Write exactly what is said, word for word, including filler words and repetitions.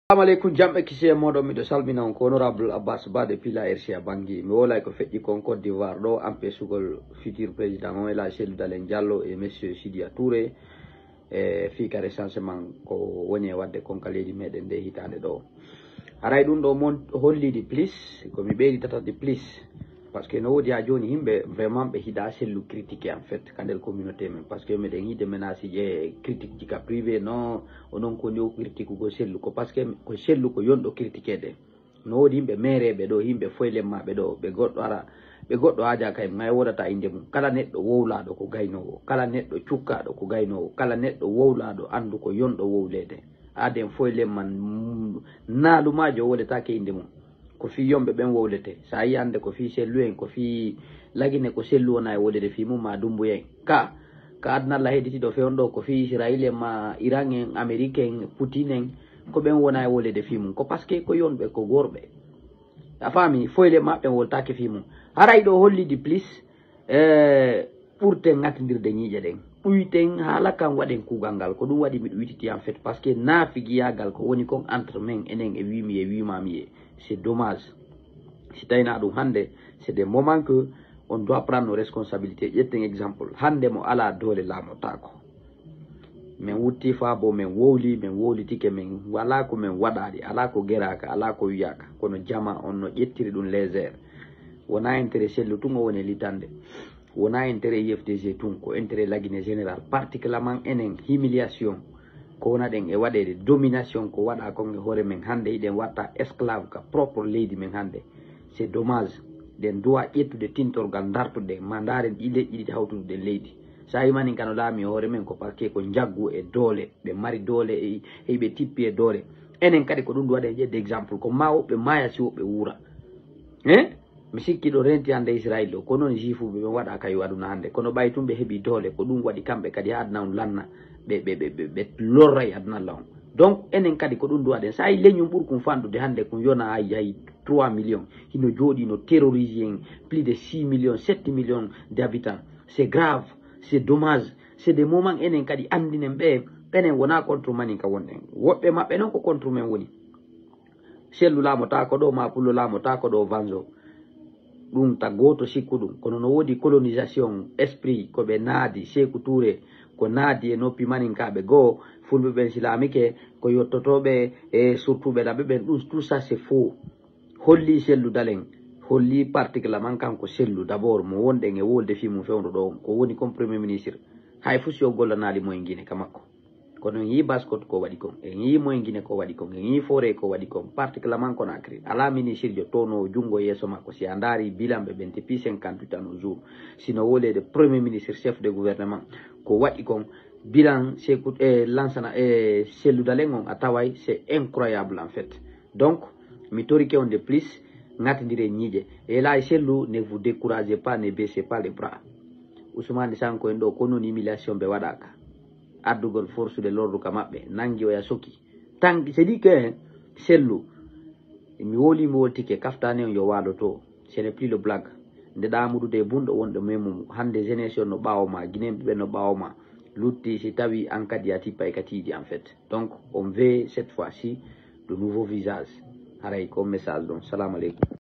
Assalamu aleykum, jam e kisi e moɗon. Miɗo salmina on ko honorable Abbas Ba de Pila R C A Bangi. Mi wolay ko feƴƴi kon Côte d'Ivoire ɗo, empesugol futur président on, Ela Cellou Dalein Diallo e monsieur Sidia Touré. E fii ka recensement ko woni e wadde kon ka leydi meɗen nde hitaande ɗo. Haray ɗum ɗo mon hollidi plus, ko mi ɓeydi tata di plus. Parce que no woodi haa jooni yimɓe vraiment ɓe hiɗa Cellou critiqué en fait ka nder communauté men. Parce que meɗen yiide menace ji e critique ji ka privé, non, onon ko ni o critique ko Cellou. Ko parce que ko Cellou ko yonɗo critiqué de. No woodi yimɓe meereeɓe ɗo, yimɓe foylemmaɓe ɗo, ɓe goɗɗo ara, ɓe goɗɗo haaja kay, may wodata innde mum. Kala neɗɗo wowlaaɗo ko gaynoowo, kala neɗɗo cukkaaɗo ko gaynoowo, kala neɗɗo wowlaaɗo anndu ko yonɗo wowleede. Aaden foylemma, mm, naalumaajo wowletaake innde mum. Ko fii yonɓe ɓen wowlete. So a yii hannde ko fii Cellou en, ko fii Lagine ko Cellou wona e wowleede fii mum, ma Dumbuya en. Ka, ka aduna Allah heɗitiiɗo fewndo ɗo, ko fii Israel en, ma Iran en, Amérique en, Poutine en, ko ɓen wona e wowleede fii mum. Ko parce que ko yonɓe, ko gorɓe. A faami, foyle maɓɓe woltaake fii mum. Haray ɗo hollidi plus, e, ɓurten ŋatindirde ñiiƴe ɗen. Ɗuyten haala kan waɗen kuugal ngal. Ko ɗum waɗi miɗo wititi en fait, parce que naafigiyaagal ko woni kon entre men, enen e wiimi e wiimaami e. C'est dommage. Si tawii na ɗum hannde, c'est des moments que on doit prendre nos responsabilités. Ƴetten exemple. Hannde mo alaa doole laamotaako. Min wutti faa bo min wowli, min wowlitike, min walaa ko min waɗaali, alaa ko geraaka, alaa ko wiyaaka. Kono jama on no ƴettiri ɗum légère. Wonaa intérêt Cellou tun o woni e litande. Wonaa intérêt U F D G tun, ko intérêt Lagine général. Particulièrement enen, humiliation ko wona ɗen e waɗeede, domination ko waɗa kon e hoore men hannde, hiɗen watta esclave ka propre leydi men hannde. C'est dommage. Ɗen duwa ƴettude tintorgal, dartude, ma ndaaren ɗi leƴƴi ɗiɗi hawtude ɗen leydi. Sa imanin kano laami e hoore men ko parce que ko njaggu e doole, ɓe mari doole e, e ɓe tippi e doole. Enen kadi ko ɗum duwaɗen ƴedde exemple, ko ma woɓɓe maaya si woɓɓe wuura. Hein? Mi sikki ɗo renti hannde Israel ɗo, ko noon juifuɓe ɓen waɗa kayu aduna hannde. Kono ɓay tun ɓe heɓi doole, ko ɗum waɗi kamɓe kadi ha aduna on lanna, ɓe, ɓe, ɓe, ɓe, ɓe lorra e aduna Allah on. Donc, enen kadi ko ɗum duwaɗen. Sa yi leñol ɓurkun fanɗude hannde kun yona hay, hay trois millions. Hino jooɗi no terrorise en plus de six millions, sept millions d'habitants. C'est grave, c'est dommage. C'est des moments enen kadi andinen ɓe, enen wona contre manin ka wonɗen. Woɓɓe maɓɓe noon ko contre men woni. Cellou laamotaako ɗo, ma Pullo laamotaako ɗo, Vanzo. Ɗum ta gooto sikku ɗum. Kono no woodi colonisation esprit ko ɓe naadi, Seeku Tuure, ko naadi e noppi maninkaaɓe goo, fulɓe ɓen si laamike, ko yottotooɓe e surtuɓe laɓɓe ɓen. Ɗum, tout ça, c'est faux. Holli Cellou Dalein, holli particulièrement kanko Cellou d'abord, mo wonɗen e wolde fii mum fewndo ɗo, ko woni comme premier ministre. Hay fuu si o gollanaali mo e Guinée ka makko. Kono en yii Baskot ko waɗi kon, en yii Moyen Guinée ko waɗi kon, en yii Foore ko waɗi kon, particulièrement Conakry. Alaa ministirjo townoowo junngo yeeso makko, si a ndaari bilan ɓe ɓen depuis cinquante-huit ans au jour. Sino woleede premier ministre, chef de gouvernement, ko waɗi kon, bilan Seeku, e, Lansana, e, Cellou Dalein on, a taway, c'est incroyable en fait. Donc, mi torike on de plus, ŋatindire ñiiƴe. Et là, Cellou, ne vous découragez pas, ne baissez pas les bras. Ousmane Sanko en ɗo, ko non humiliation ɓe waɗaka. Addugol force de l'ordre ka maɓɓe, nangi oya soki. Tan, c'est dit que Cellou, mi woli, mi woltike, kaftane on yo waalo to. Ce n'est plus le blague. Nde ɗa mudude e bunɗo wonɗo memum, hande jeunesse on no ɓaawo ma, Guinéen ɓe no ɓaawo ma. Lutti si tawi an kadi a tippa e ka tiiɗi en fait. Donc, on veut cette fois-ci de nouveaux visages. Haray ko message ɗon. Salamu aleykum.